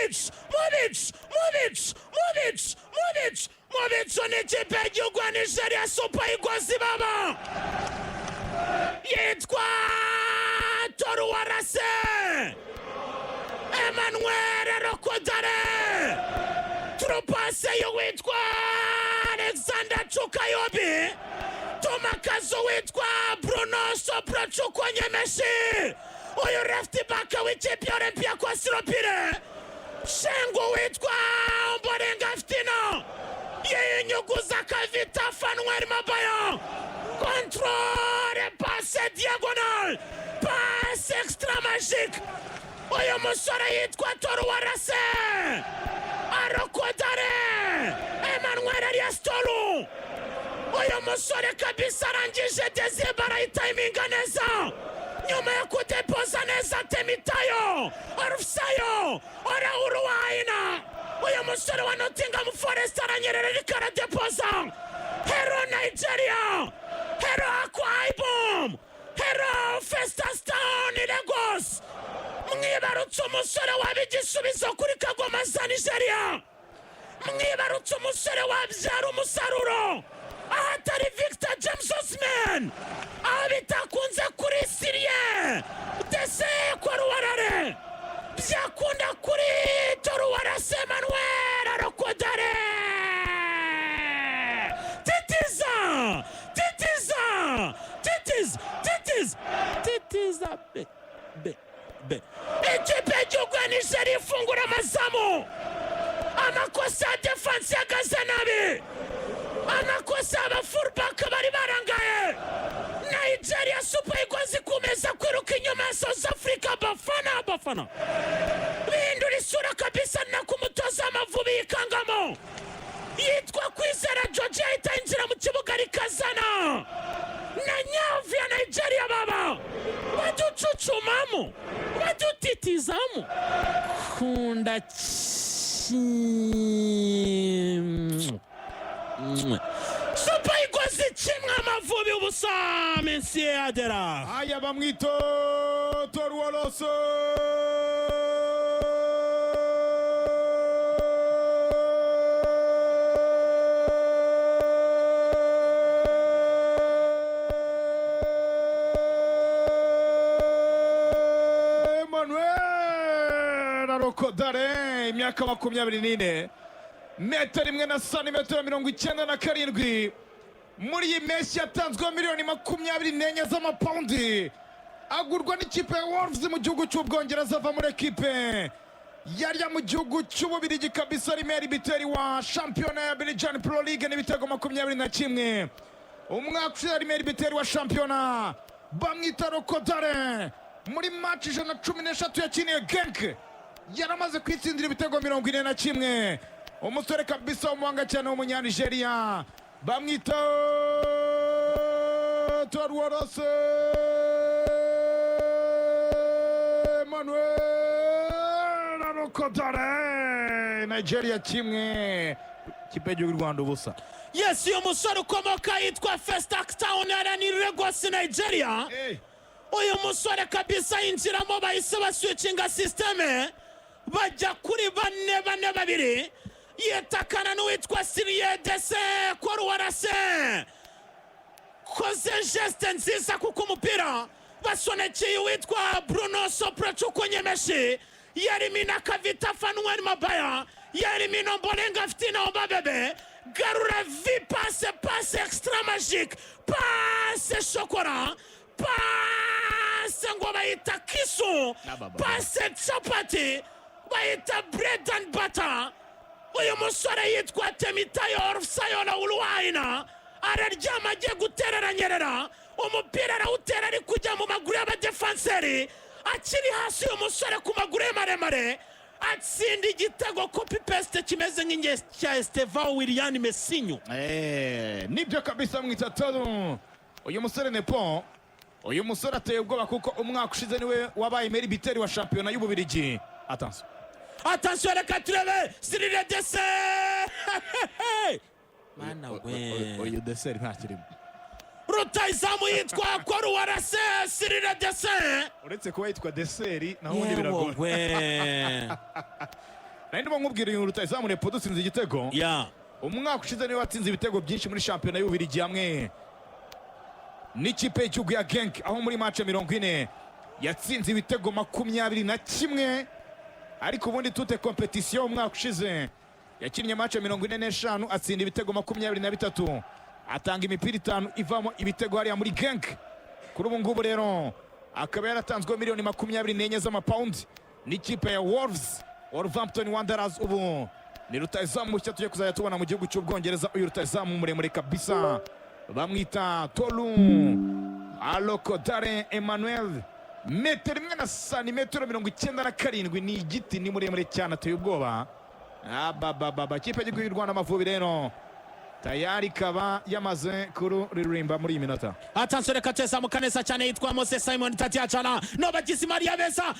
Mu bicu, mu bicu, mu bicu, mu bicu, mu bicu, mu bicu! Ni ikipe y'igihugu ya Nigeria, Super Eagles baba yitwa Toruwarase Emmanuel Arokodare. Through pass y'uwitwa Alexander Chuka Iwobi, tumakazi witwa Bruno Sopro Nyemeshi, uyu left back w'ikipe ya Olympiacos Le Pirée. Shengu witwa Omborenga Fitina yinyuguza akavita Fanweri Mabaya, contrôle, passe diagonale, passe extra magique. Uyu musore yitwa Toruwarase Arokodare Emmanuel alias Tolu. Uyu musore kabisa arangije dezeba, arayitayiminga neza nyuma yo kudepoza neza Temitayo Arusayo Orawuruwayina. Uyu musore wa Nottingham Forest aranyerera ariko aradepoza. Hello Nigeria, hello Akwa Ibom, hello Festac Town, Lagos! Mwibarutse umusore waba igisubizo kuri kagoma za Nigeria, mwibarutse umusore wabyara umusaruro ahatari Victor James Osimhen, aho bitakunze kuri Siriye dese Koruwarare, byakunda kuri Toruwarase Emmanuel Arokodare. Titiza, titiza, titiza, titiza, titiza be be be! Ikipe y'igihugu ya Nigeria ifungura amazamu. Amakosa ya défense yahagaze nabi, amakosa y'aba fullback bari barangaye. Nigeria Super Eagles ikomeza kwiruka inyuma ya South Africa Bafana Bafana, bihindura isura kabisa. Nako umutoza w'Amavubi yikangamo yitwa Kwizera George ahita yinjira mu kibuga rikazana na nyavu ya Nigeria, baba baducucumamo, badutitizamo kunda kimwe. Super Eagles 1, Amavubi 0, Mensier Adera. Aya, bamwita Toruwaloso Emmanuel Arokodare, imyaka 24, metero 1 na santimetero 97. Muri iyi mpeshyi yatanzweho miliyoni 24 z'amapawundi, agurwa n'ikipe ya Wolves mu gihugu cy'Ubwongereza, ava muri ekipe yarya mu gihugu cy'Ububirigi kabisa. Meilleur buteur wa shampiyona ya Belgian Pro League n'ibitego 21. Umwaka ushize yari meilleur buteur wa shampiyona. Bamwita Arokodare. Muri match 113 yakiniye Genk yaramaze kwitsindira ibitego 41. Umusore kabisa w'umuhanga cyane w'Umunyanigeriya, bamwita Toruwarose Emmanuel Arokodare. Nigeria 1, ikipe y'igihugu y'u Rwanda 0. Yes, uyu musore ukomoka yitwa Festac Town ni Lagos, Nigeria. Uyu musore kabisa yinjiramo, bahise baswicinga système, bajya kuri bane bane babiri, yetakana n'uwitwa Siriye Dese Koruwarase. Koze geste nziza kuko umupira basonekeye uwitwa Bruno Sopracuku Nyemeshi, yerimina Kavita Fanuel Mabaya, yerimina Mbolenga Fitina Obabebe, garura vi, passe, passe extra magique, passe chocolat, passe ngo bayita kisu, passe capati, bayita bread and butter. Uyu musore yitwa Temitayo Sayola Uruwayina araryama, agiye gutera, aranyerera, umupira arawutera ari kujya mu maguru y'abadefanseri akiri hasi. Uyu musore ku maguru ye maremare atsinda igitego copy paste kimeze nk'inge cya Estevao Willian Messinho. Nibyo kabisa, mwita Toru. Uyu musore nepo, uyu musore ateye ubwoba kuko umwaka ushize niwe wabaye meilleur buteur wa shampiyona y'Ububirigi. Attention! Attention, reka turebe Sirire Dese. Mana we! Uyu deseri ntakirimo. Rutayizamu yitwa Koruwarase Sirire Dese. Uretse kuba yitwa deseri, naho ubundi biragora. Yewe! Nari ndimo nkubwira uyu rutahizamu Nepo dutsinze igitego. Umwaka ushize niwe watsinze ibitego byinshi muri shampiyona y'Ububiligi hamwe n'ikipe y'igihugu ya Genk, aho muri match 40 yatsinze ibitego 21. Ariko ubundi toutes compétitions, umwaka ushize yakinnye match 45, atsinda ibitego 23, atanga imipira itanu ivamo ibitego hariya muri Genk. Kuri ubu ngubu rero akaba yaratanzweho miliyoni 24 z'amapawundi n'ikipe ya Wolves, Wolverhampton Wanderers. Ubu ni rutahizamu mushya tugiye kuzajya tubona mu gihugu cy'Ubwongereza. Uyu rutahizamu muremure kabisa bamwita Tolu Arokodare Emmanuel, metero imwe na santimetero 97. Ni igiti, ni muremure cyane, ateye ubwoba. Abababa, kipe y'igihugu y'u Rwanda Amavubi rero tayari ikaba yamaze kururirimba muri iyi minota. Attention, reka tuzamuka neza cyane, yitwa Moses Simon Tatiacana no bagize Maria beza.